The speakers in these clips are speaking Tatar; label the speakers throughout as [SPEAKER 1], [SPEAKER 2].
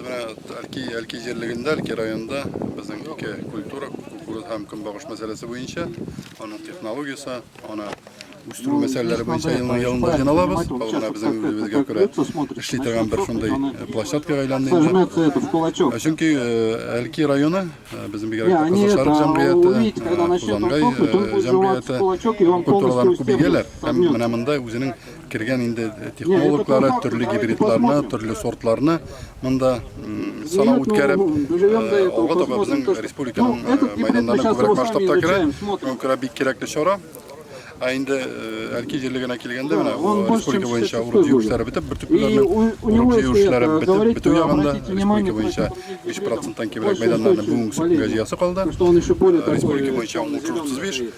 [SPEAKER 1] менә Әлки, Әлки җирлегендә, Әлки районында безнең ике культура, кукуруз һәм көнбагыш мәсьәләсе буенча, аның технологиясе, аны үстерү мәсьәләләре буенча елның елында җыйналабыз. Ул менә безнең үзебезгә күрә эшли торган бер шундый площадкага әйләнде инде. Чөнки Әлки районы безнең бигрәк тә Кызыл Шәрык җәмгыяте, Хузангай җәмгыяте культураларын күп игәләр. Һәм менә монда үзенең кергән инде технологлары, төрле гибридларны, төрле сортларны монда сынау үткәреп, алга таба безнең республиканың мәйданнарына күбрәк масштабта керә. Шуңа күрә бик кирәкле чара. Ә инде Әлки җирлегенә килгәндә, менә республика буенча урып-җыю эшләре бетеп, бөртеклеләрнең урып-җыю эшләре бетеп, бетү ягында республика буенча 5 проценттан кимрәк мәйданнарны бүгенге көнгә җыясы калды. Республика буенча уңыш 35,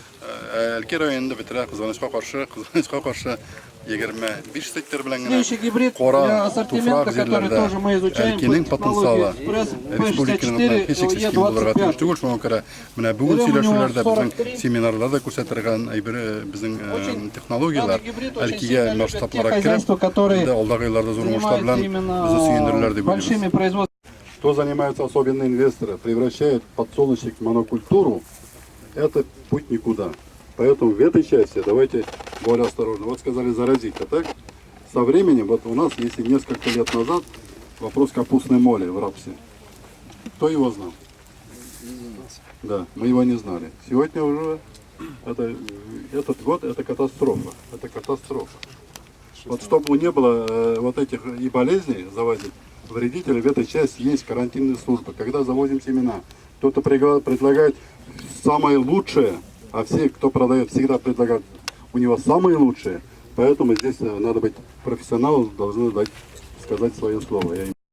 [SPEAKER 1] Әлки районында бетерә, кызганычка каршы, кызганычка каршы 25 центнер белән генә кара туфрак җирләрдә Әлкинең потенциалы республиканың һичшиксез ким булырга тиеш түгел. Шуңа күрә менә бүген сөйләшүләрдә безнең семинарларда күрсәтелгән әйбер безнең технологияләр Әлкигә масштабларак кереп, инде алдагы елларда зур уңышлар белән безне сөендерерләр дип уйлыйбыз. Что занимаются особенно инвесторы, превращают подсолнечник в монокультуру, это путь никуда. Поэтому в этой части давайте более осторожно. Вот сказали заразить, а так? Со временем, вот у нас, если несколько лет назад, вопрос капустной моли в рапсе. Кто его знал? Да, мы его не знали. Сегодня уже этот год это катастрофа. Это катастрофа. Вот чтобы не было вот этих и болезней завозить, вредителей, в этой части есть карантинная служба. Когда завозим семена, кто-то предлагает самое лучшее, а все, кто продает, всегда предлагают у него самое лучшее. Поэтому здесь надо быть профессионалом, должны дать сказать свое слово. Я